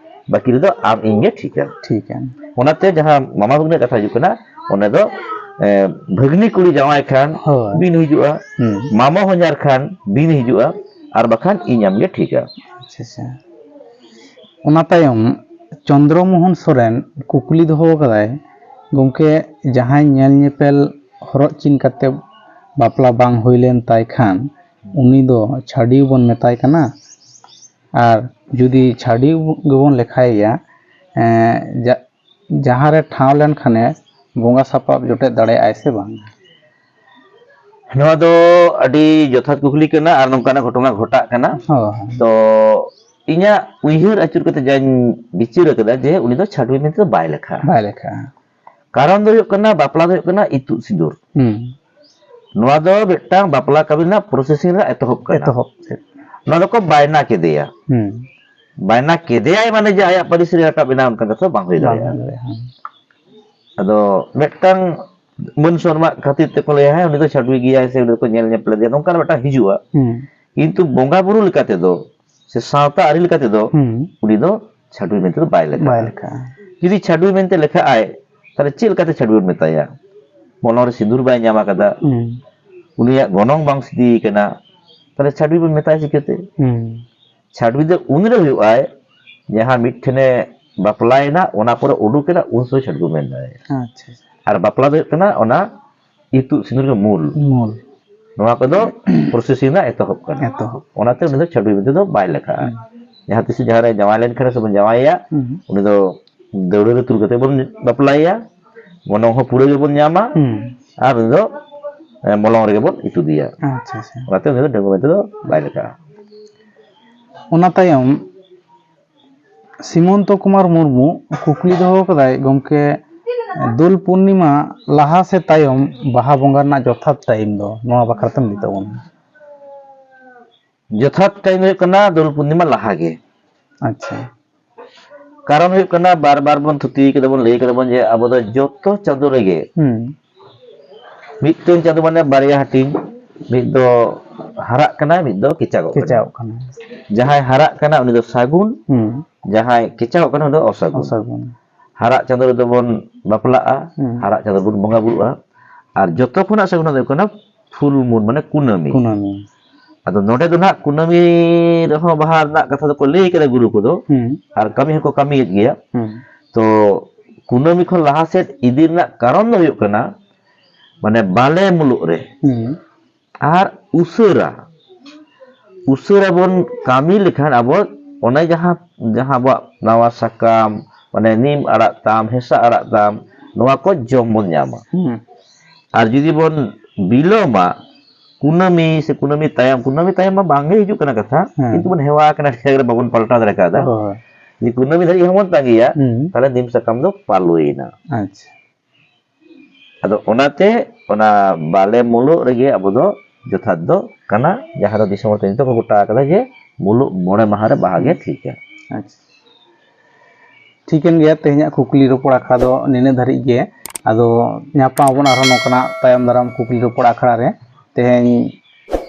ᱵᱟᱹᱠᱤ ᱨᱮᱫᱚ ᱟᱢ ᱤᱧ ᱜᱮ ᱴᱷᱤᱠᱟ᱾ ᱴᱷᱤᱠᱟ᱾ ᱚᱱᱟᱛᱮ ᱡᱟᱦᱟᱸ ᱢᱟᱢᱟ ᱵᱷᱟᱹᱜᱽᱱᱟᱹ ᱠᱟᱛᱷᱟ ᱦᱤᱡᱩᱜ ᱠᱟᱱᱟ, ᱚᱸᱰᱮ ᱫᱚ, ᱮ, ᱵᱷᱟᱹᱜᱽᱱᱤ ᱠᱩᱲᱤ ᱡᱟᱶᱟᱭ ᱠᱷᱟᱱ ᱦᱳᱭ᱾ ᱵᱤᱱ ᱦᱤᱡᱩᱜᱼᱟ, ᱦᱩᱸ᱾ ᱢᱟᱢᱚ ᱦᱚᱧᱦᱟᱨ ᱠᱷᱟᱱ ᱵᱤᱱ ᱦᱤᱡᱩᱜᱼᱟ, ᱟᱨ ᱵᱟᱠᱷᱟᱱ ᱤᱧ ᱟᱢ ᱜᱮ ᱴᱷᱤᱠᱟ᱾ ᱟᱪᱪᱷᱟ, ᱟᱪᱪᱷᱟ᱾ ᱚᱱᱟ ᱛᱟᱭᱚᱢ ᱪᱚᱱᱫᱨᱚ ᱢᱳᱦᱚᱱ ᱥᱚᱨᱮᱱ ᱠᱩᱠᱞᱤ ᱫᱚᱦᱚ ᱟᱠᱟᱫᱟᱭ, ᱜᱚᱢᱠᱮ, ᱡᱟᱦᱟᱸᱭ ᱧᱮᱞ ᱧᱮᱯᱮᱞ ᱦᱚᱨᱚᱜ ᱪᱤᱱ ᱠᱟᱛᱮ ᱵᱟᱯᱞᱟ ᱵᱟᱝ ᱦᱩᱭ ᱞᱮᱱ ᱛᱟᱭ ᱠᱷᱟᱱ, ᱩᱱᱤ ᱫᱚ ᱪᱷᱟᱹᱰᱣᱤ ᱵᱚᱱ ᱢᱮᱛᱟᱭ ᱠᱟᱱᱟ? ᱟᱨ ᱡᱩᱫᱤ ᱪᱷᱟᱹᱰᱣᱤ ᱜᱮᱵᱚᱱ ᱞᱮᱠᱷᱟᱭᱮᱭᱟ, ᱮᱸ, ᱡᱟ-, ᱡᱟᱦᱟᱸ ᱨᱮ ᱴᱷᱟᱶ ᱞᱮᱱᱠᱷᱟᱱᱮ ᱵᱚᱸᱜᱟ ᱥᱟᱯᱟᱵ ᱡᱚᱴᱮᱫ ᱫᱟᱲᱮᱭᱟᱜᱼᱟᱭ ᱥᱮ ᱵᱟᱝ? ᱱᱚᱣᱟ ᱫᱚ ᱟᱹᱰᱤ ᱡᱚᱛᱷᱟᱛ ᱠᱩᱠᱞᱤ ᱠᱟᱱᱟ ᱟᱨ ᱱᱚᱝᱠᱟᱱᱟᱜ ᱜᱷᱚᱴᱚᱱᱟ ᱜᱷᱚᱴᱟᱜ ᱠᱟᱱᱟ᱾ ᱦᱳᱭ᱾ ᱛᱚ, ᱤᱧᱟᱹᱜ ᱩᱭᱦᱟᱹᱨ ᱟᱹᱪᱩᱨ ᱠᱟᱛᱮ ᱡᱟᱧ ᱵᱤᱪᱟᱹᱨ ᱟᱠᱟᱫᱟ ᱡᱮ ᱩᱱᱤ ᱫᱚ ᱪᱷᱟᱹᱰᱣᱤ ᱢᱮᱱᱛᱮ ᱫᱚ ᱵᱟᱭ ᱞᱮᱠᱷᱟᱜᱼᱟ᱾ ᱵᱟᱭ ᱞᱮᱠᱷᱟᱜᱼᱟ᱾ ᱠᱟᱨᱚᱱ ᱫᱚ ᱦᱩᱭᱩᱜ ᱠᱟᱱᱟ, ᱵᱟᱯᱞᱟ ᱫᱚ ᱦᱩᱭᱩᱜ ᱠᱟᱱᱟ ᱤᱛᱩᱫ ᱥᱤᱸᱫᱩᱨ᱾ ᱦᱩᱸ᱾ ᱱᱚᱣᱟ ᱫᱚ ᱢᱤᱫᱴᱟᱝ ᱵᱟᱯᱞᱟ ᱠᱟᱹᱢᱤ ᱨᱮᱱᱟᱜ processing ᱨᱮᱱᱟᱜ ᱮᱛᱚᱦᱚᱵ ᱠᱟᱱᱟ᱾ ᱮᱛᱚᱦᱚᱵ ᱥᱮᱫ᱾ ᱱᱚᱣᱟ ᱫᱚᱠᱚ ᱵᱟᱭᱱᱟ ᱠᱮᱫᱮᱭᱟ᱾ ᱦᱩᱸ᱾ ᱵᱟᱭᱱᱟ ᱠᱮᱫᱮᱭᱟᱭ ᱢᱟᱱᱮ ᱡᱮ ᱟᱭᱟᱜ ᱯᱟᱹᱨᱤᱥ ᱨᱮ ᱨᱟᱠᱟᱵ ᱮᱱᱟ, ᱚᱱᱠᱟ ᱠᱟᱛᱷᱟ ᱵᱟᱝ ᱦᱩᱭ ᱵᱟᱝ ᱫᱟᱲᱮᱭᱟᱜᱼᱟ᱾ ᱦᱩᱭ ᱫᱟᱲᱮᱭᱟᱜᱼᱟ, ᱦᱮᱸ᱾ ᱟᱫᱚ ᱢᱤᱫᱴᱟᱝ ᱢᱟᱹᱱ ᱥᱚᱱᱢᱟᱱ ᱠᱷᱟᱹᱛᱤᱨ ᱛᱮᱠᱚ ᱞᱟᱹᱭᱟ, "ᱦᱮᱸ, ᱩᱱᱤ ᱫᱚ ᱪᱷᱟᱹᱰᱣᱤ ᱜᱮᱭᱟᱭ ᱥᱮ ᱩᱱᱤ ᱫᱚᱠᱚ ᱧᱮᱞ ᱧᱮᱯᱮᱞ ᱞᱮᱫᱮᱭᱟ", ᱱᱚᱝᱠᱟᱱ ᱢᱤᱫᱴᱟᱝ ᱦᱤᱡᱩᱜᱼᱟ᱾ ᱦᱩᱸ᱾ ᱠᱤᱱᱛᱩ ᱵᱚᱸᱜᱟ ᱵᱩᱨᱩ ᱞᱮᱠᱟ ᱛᱮᱫᱚ ᱥᱮ ᱥᱟᱶᱛᱟ ᱟᱹᱨᱤ ᱞᱮᱠᱟ ᱛᱮᱫᱚ ᱦᱩᱸ᱾ ᱩᱱᱤ ᱫᱚ ᱪᱷᱟᱹᱰᱣᱤ ᱢᱮᱱᱛᱮ ᱫᱚ ᱵᱟᱭ ᱞᱮᱠᱷᱟᱜᱼᱟ᱾ ᱵᱟᱭ ᱞᱮᱠᱷᱟᱜᱼᱟ᱾ ᱡᱩᱫᱤ ᱪᱷᱟᱹᱰᱣᱤ ᱢᱮᱱᱛᱮ ᱞᱮᱠᱷᱟᱜ ᱟᱭ, ᱛᱟᱦᱞᱮ ᱪᱮᱫ ᱞᱮᱠᱟᱛᱮ ᱪᱷᱟᱹᱰᱣᱤ ᱵᱚᱱ ᱢᱮᱛᱟᱭᱟ? ᱢᱚᱞᱚᱝ ᱨᱮ ᱥᱤᱸᱫᱩᱨ ᱵᱟᱭ ᱧᱟᱢ ᱟᱠᱟᱫᱟ, ᱦᱩᱸ᱾ ᱩᱱᱤᱭᱟᱜ ᱜᱚᱱᱚᱝ ᱵᱟᱝ ᱥᱤᱫᱤ ᱟᱠᱟᱱᱟ, ᱛᱟᱦᱞᱮ ᱪᱷᱟᱹᱰᱣᱤ ᱵᱚᱱ ᱢᱮᱛᱟᱭᱟ ᱪᱤᱠᱟᱹᱛᱮ? ᱦᱩᱸ᱾ ᱪᱷᱟᱹᱰᱣᱤ ᱫᱚ ᱩᱱᱨᱮ ᱦᱩᱭᱩᱜᱼᱟᱭ, ᱡᱟᱦᱟᱸ ᱢᱤᱫ ᱴᱷᱮᱱᱮ ᱵᱟᱯᱞᱟᱭᱮᱱᱟ, ᱚᱱᱟ ᱯᱚᱨᱮ ᱩᱰᱩᱠᱮᱱᱟ, ᱩᱱ ᱥᱚᱢᱚᱭ ᱪᱷᱟᱹᱰᱣᱤ ᱢᱮᱱ ᱫᱟᱲᱮᱭᱟᱜᱼᱟ᱾ ᱟᱪᱪᱷᱟ, ᱟᱪᱪᱷᱟ᱾ ᱟᱨ ᱵᱟᱯᱞᱟ ᱫᱚ ᱦᱩᱭᱩᱜ ᱠᱟᱱᱟ ᱚᱱᱟ ᱤᱛᱩᱫ ᱥᱤᱸᱫᱩᱨ ᱜᱮ ᱢᱩᱞ᱾ ᱢᱩᱞ᱾ ᱱᱚᱣᱟ ᱠᱚᱫᱚ processing ᱨᱮᱱᱟᱜ ᱮᱛᱚᱦᱚᱵ ᱠᱟᱱᱟ᱾ ᱮᱛᱚᱦᱚᱵ᱾ ᱚᱱᱟᱛᱮ ᱩᱱᱤ ᱫᱚ ᱪᱷᱟᱹᱰᱣᱤ ᱢᱮᱱᱛᱮ ᱫᱚ ᱵᱟᱭ ᱞᱮᱠᱷᱟᱜᱼᱟ᱾ ᱦᱩᱸ᱾ ᱡᱟᱦᱟᱸ ᱛᱤᱥ ᱡᱟᱦᱟᱸ ᱨᱮ ᱡᱟᱶᱟᱭ ᱞᱮᱱᱠᱷᱟᱱ ᱥᱮᱵᱚᱱ ᱡᱟᱶᱟᱭᱮᱭᱟ, ᱦᱩᱸ᱾ ᱩᱱᱤ ᱫᱚ ᱫᱟᱹᱣᱲᱟᱹ ᱨᱮ ᱛᱩᱞ ᱠᱟᱛᱮ ᱵᱚᱱ ᱵᱟᱯᱞᱟᱭᱮᱭᱟ, ᱜᱚᱱᱚᱝ ᱦᱚᱸ ᱯᱩᱨᱟᱹ ᱜᱮᱵᱚᱱ ᱧᱟᱢᱟ, ᱦᱩᱸ᱾ ᱟᱨ ᱩᱱᱤ ᱫᱚ, ᱮ, ᱢᱚᱞᱚᱝ ᱨᱮᱜᱮ ᱵᱚᱱ ᱤᱛᱩᱫᱮᱭᱟ᱾ ᱟᱪᱪᱷᱟ, ᱟᱪᱪᱷᱟ᱾ ᱚᱱᱟᱛᱮ ᱩᱱᱤ ᱫᱚ ᱰᱟᱺᱜᱩᱣᱟᱹ ᱢᱮᱱᱛᱮ ᱫᱚ ᱵᱟᱭ ᱞᱮᱠᱷᱟᱜᱼᱟ᱾ ᱚᱱᱟ ᱛᱟᱭᱚᱢ ᱥᱤᱢᱚᱱᱛᱚ ᱠᱩᱢᱟᱨ ᱢᱩᱨᱢᱩ ᱠᱩᱠᱞᱤ ᱫᱚᱦᱚ ᱠᱟᱫᱟᱭ, ᱜᱚᱢᱠᱮ, ᱫᱳᱞ ᱯᱩᱨᱱᱤᱢᱟ ᱞᱟᱦᱟ ᱥᱮ ᱛᱟᱭᱚᱢ ᱵᱟᱦᱟ ᱵᱚᱸᱜᱟ ᱨᱮᱱᱟᱜ ᱡᱚᱛᱷᱟᱛ time ᱫᱚ? ᱱᱚᱣᱟ ᱵᱟᱠᱷᱨᱟ ᱛᱮᱢ ᱞᱟᱹᱭ ᱛᱟᱵᱚᱱᱟ᱾ ᱡᱚᱛᱷᱟᱛ time ᱦᱩᱭᱩᱜ ᱠᱟᱱᱟ ᱫᱳᱞ ᱯᱩᱨᱱᱤᱢᱟ ᱞᱟᱦᱟ ᱜᱮ᱾ ᱟᱪᱪᱷᱟ᱾ ᱠᱟᱨᱚᱱ ᱦᱩᱭᱩᱜ ᱠᱟᱱᱟ, ᱵᱟᱨ ᱵᱟᱨ ᱵᱚᱱ ᱛᱷᱩᱛᱤ ᱠᱟᱫᱟ ᱵᱚᱱ, ᱞᱟᱹᱭ ᱠᱟᱫᱟ ᱵᱚᱱ ᱡᱮ ᱟᱵᱚ ᱫᱚ ᱡᱚᱛᱚ ᱪᱟᱸᱫᱳ ᱨᱮᱜᱮ ᱦᱩᱸ᱾ ᱢᱤᱫᱴᱮᱱ ᱪᱟᱸᱫᱳ ᱢᱟᱱᱮ ᱵᱟᱨᱭᱟ ᱦᱟᱹᱴᱤᱧ, ᱢᱤᱫ ᱫᱚ ᱦᱟᱨᱟᱜ ᱠᱟᱱᱟᱭ, ᱢᱤᱫ ᱫᱚ ᱠᱮᱪᱟᱜᱚᱜ ᱠᱟᱱᱟᱭ᱾ ᱠᱮᱪᱟᱜᱚᱜ ᱠᱟᱱᱟ᱾ ᱡᱟᱦᱟᱸᱭ ᱦᱟᱨᱟᱜ ᱠᱟᱱᱟ ᱩᱱᱤ ᱫᱚ ᱥᱟᱹᱜᱩᱱ, ᱦᱩᱸ᱾ ᱡᱟᱦᱟᱸᱭ ᱠᱮᱪᱟᱜᱚᱜ ᱠᱟᱱᱟ ᱩᱱᱤ ᱫᱚ ᱚᱥᱟᱹᱜᱩᱱ᱾ ᱚᱥᱟᱹᱜᱩᱱ᱾ ᱦᱟᱨᱟᱜ ᱪᱟᱸᱫᱳ ᱨᱮᱫᱚ ᱵᱚᱱ ᱵᱟᱯᱞᱟᱜᱼᱟ, ᱦᱩᱸ᱾ ᱦᱟᱨᱟᱜ ᱪᱟᱸᱫᱳ ᱨᱮᱵᱚᱱ ᱵᱚᱸᱜᱟ ᱵᱩᱨᱩᱜᱼᱟ, ᱟᱨ ᱡᱚᱛᱚ ᱠᱷᱚᱱᱟᱜ ᱥᱟᱹᱜᱩᱱ ᱫᱚ ᱦᱩᱭᱩᱜ ᱠᱟᱱᱟ ᱯᱷᱩᱞ ᱢᱩᱱ, ᱢᱟᱱᱮ ᱠᱩᱱᱟᱹᱢᱤ᱾ ᱠᱩᱱᱟᱹᱢᱤ᱾ ᱟᱫᱚ ᱱᱚᱰᱮ ᱫᱚ ᱱᱟᱦᱟᱜ ᱠᱩᱱᱟᱹᱢᱤ ᱨᱮᱦᱚᱸ ᱵᱟᱦᱟ ᱨᱮᱱᱟᱜ ᱠᱟᱛᱷᱟ ᱫᱚᱠᱚ ᱞᱟᱹᱭ ᱠᱟᱫᱟ ᱜᱩᱨᱩ ᱠᱚᱫᱚ, ᱦᱩᱸ᱾ ᱟᱨ ᱠᱟᱹᱢᱤ ᱦᱚᱸᱠᱚ ᱠᱟᱹᱢᱤᱭᱮᱫ ᱜᱮᱭᱟ᱾ ᱦᱩᱸ᱾ ᱛᱚ ᱠᱩᱱᱟᱹᱢᱤ ᱠᱷᱚᱱ ᱞᱟᱦᱟ ᱥᱮᱫ ᱤᱫᱤ ᱨᱮᱱᱟᱜ ᱠᱟᱨᱚᱱ ᱫᱚ ᱦᱩᱭᱩᱜ ᱠᱟᱱᱟ, ᱢᱟᱱᱮ ᱵᱟᱞᱮ ᱢᱩᱞᱩᱜ ᱨᱮ ᱦᱩᱸ᱾ ᱟᱨ ᱩᱥᱟᱹᱨᱟ, ᱩᱥᱟᱹᱨᱟ ᱵᱚᱱ ᱠᱟᱹᱢᱤ ᱞᱮᱠᱷᱟᱱ ᱟᱵᱚ ᱚᱱᱮ ᱡᱟᱦᱟᱸ, ᱡᱟᱦᱟᱸ ᱟᱵᱚᱣᱟᱜ ᱱᱟᱣᱟ ᱥᱟᱠᱟᱢ, ᱢᱟᱱᱮ ᱱᱤᱢ ᱟᱲᱟᱜ ᱛᱟᱢ, ᱦᱮᱸᱥᱟᱜ ᱟᱲᱟᱜ ᱛᱟᱢ, ᱱᱚᱣᱟ ᱠᱚ ᱡᱚᱢ ᱵᱚᱱ ᱧᱟᱢᱟ᱾ ᱦᱩᱸ᱾ ᱟᱨ ᱡᱩᱫᱤ ᱵᱚᱱ ᱵᱤᱞᱚᱢᱟ, ᱠᱩᱱᱟᱹᱢᱤ ᱥᱮ ᱠᱩᱱᱟᱹᱢᱤ ᱛᱟᱭᱚᱢ, ᱠᱩᱱᱟᱹᱢᱤ ᱛᱟᱭᱚᱢ ᱢᱟ ᱵᱟᱝ ᱜᱮ ᱦᱤᱡᱩᱜ ᱠᱟᱱᱟ ᱠᱟᱛᱷᱟ, ᱦᱮᱸ᱾ ᱠᱤᱱᱛᱩ ᱵᱚᱱ ᱦᱮᱣᱟ ᱟᱠᱟᱱᱟ, ᱴᱷᱤᱠ ᱨᱮ ᱵᱟᱵᱚᱱ ᱯᱟᱞᱴᱟᱣ ᱫᱟᱲᱮ ᱠᱟᱣᱫᱟ᱾ ᱦᱳᱭ᱾ ᱡᱩᱫᱤ ᱠᱩᱱᱟᱹᱢᱤ ᱫᱷᱟᱹᱨᱤᱡ ᱦᱚᱸᱵᱚᱱ ᱛᱟᱸᱜᱤᱭᱟ, ᱦᱩᱸ᱾ ᱛᱟᱦᱞᱮ ᱱᱤᱢ ᱥᱟᱠᱟᱢ ᱫᱚ ᱯᱟᱞᱩᱭᱮᱱᱟ᱾ ᱟᱪᱪᱷᱟ᱾ ᱟᱫᱚ ᱚᱱᱟᱛᱮ ᱚᱱᱟ ᱵᱟᱞᱮ ᱢᱩᱞᱩᱜ ᱨᱮᱜᱮ ᱟᱵᱚ ᱫᱚ ᱡᱚᱛᱷᱟᱛ ᱫᱚ ᱠᱟᱱᱟ, ᱡᱟᱦᱟᱸ ᱫᱚ ᱫᱤᱥᱚᱢ ᱦᱚᱲ ᱛᱮ ᱱᱤᱛᱚᱜ ᱠᱚ ᱜᱚᱴᱟ ᱟᱠᱟᱫᱟ ᱡᱮ ᱢᱩᱞᱩᱜ ᱢᱚᱬᱮ ᱢᱟᱦᱟ ᱨᱮ ᱵᱟᱦᱟ ᱜᱮ ᱴᱷᱤᱠᱟ᱾ ᱟᱪᱪᱷᱟ, ᱴᱷᱤᱠᱟᱹᱱ ᱜᱮᱭᱟ᱾ ᱛᱮᱦᱮᱧᱟᱜ ᱠᱩᱠᱞᱤ ᱨᱚᱯᱚᱲ ᱟᱠᱷᱲᱟ ᱫᱚ ᱱᱤᱱᱟᱹᱜ ᱫᱷᱟᱹᱨᱤᱡ ᱜᱮ᱾ ᱟᱫᱚ ᱧᱟᱯᱟᱢ ᱟᱵᱚᱱ ᱟᱨᱦᱚᱸ ᱱᱚᱝᱠᱟᱱᱟᱜ ᱛᱟᱭᱚᱢ ᱫᱟᱨᱟᱢ ᱠᱩᱠᱞᱤ ᱨᱚᱯᱚᱲ ᱟᱠᱷᱲᱟ ᱨᱮ᱾ ᱛᱮᱦᱮᱧ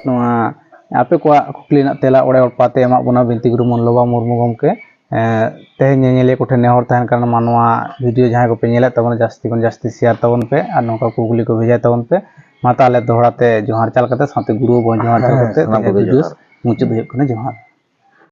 ᱱᱚᱣᱟ ᱟᱯᱮ ᱠᱚᱣᱟᱜ ᱠᱩᱠᱞᱤ ᱨᱮᱱᱟᱜ ᱛᱮᱞᱟ ᱚᱲᱮ ᱚᱲᱯᱟ ᱛᱮ ᱮᱢᱟᱜ ᱵᱚᱱᱟ ᱵᱤᱱᱛᱤ ᱜᱩᱨᱩ ᱢᱚᱱ ᱞᱚᱵᱟ ᱢᱩᱨᱢᱩ ᱜᱚᱢᱠᱮ᱾ ᱮᱸ, ᱛᱮᱦᱮᱧ ᱧᱮᱧᱮᱞᱤᱭᱟᱹ ᱠᱚᱴᱷᱮᱱ ᱱᱮᱦᱚᱨ ᱛᱟᱦᱮᱱ ᱠᱟᱱᱟ, ᱢᱟ ᱱᱚᱣᱟ ᱵᱷᱤᱰᱤᱭᱳ ᱡᱟᱦᱟᱸᱭ ᱠᱚᱯᱮ ᱧᱮᱞᱮᱫ ᱛᱟᱵᱚᱱᱟ, ᱡᱟᱹᱥᱛᱤ ᱠᱷᱚᱱ ᱡᱟᱹᱥᱛᱤ ᱥᱮᱭᱟᱨ ᱛᱟᱵᱚᱱ ᱯᱮ ᱟᱨ ᱱᱚᱝᱠᱟ ᱠᱩᱠᱞᱤ ᱠᱚ ᱵᱷᱮᱡᱟᱭ ᱛᱟᱵᱚᱱ ᱯᱮ᱾ ᱢᱟ ᱛᱟᱦᱚᱞᱮ ᱫᱚᱦᱲᱟ ᱛᱮ ᱡᱚᱦᱟᱨ ᱪᱟᱞ ᱠᱟᱛᱮ ᱥᱟᱶᱛᱮ ᱜᱩᱨᱩ ᱵᱚᱱ ᱡᱚᱦᱟᱨ ᱪᱟᱞ ᱦᱮᱸ, ᱠᱟᱛᱮ ᱥᱟᱱᱟᱢ ᱛᱮᱦᱮᱧᱟᱜ ᱠᱚᱜᱮ ᱵᱷᱤᱰᱤᱭᱳ ᱡᱚᱦᱟᱨ᱾ ᱢᱩᱪᱟᱹᱫ ᱦᱩᱭᱩᱜ ᱠᱟᱱᱟ᱾ ᱡᱚᱦᱟᱨ᱾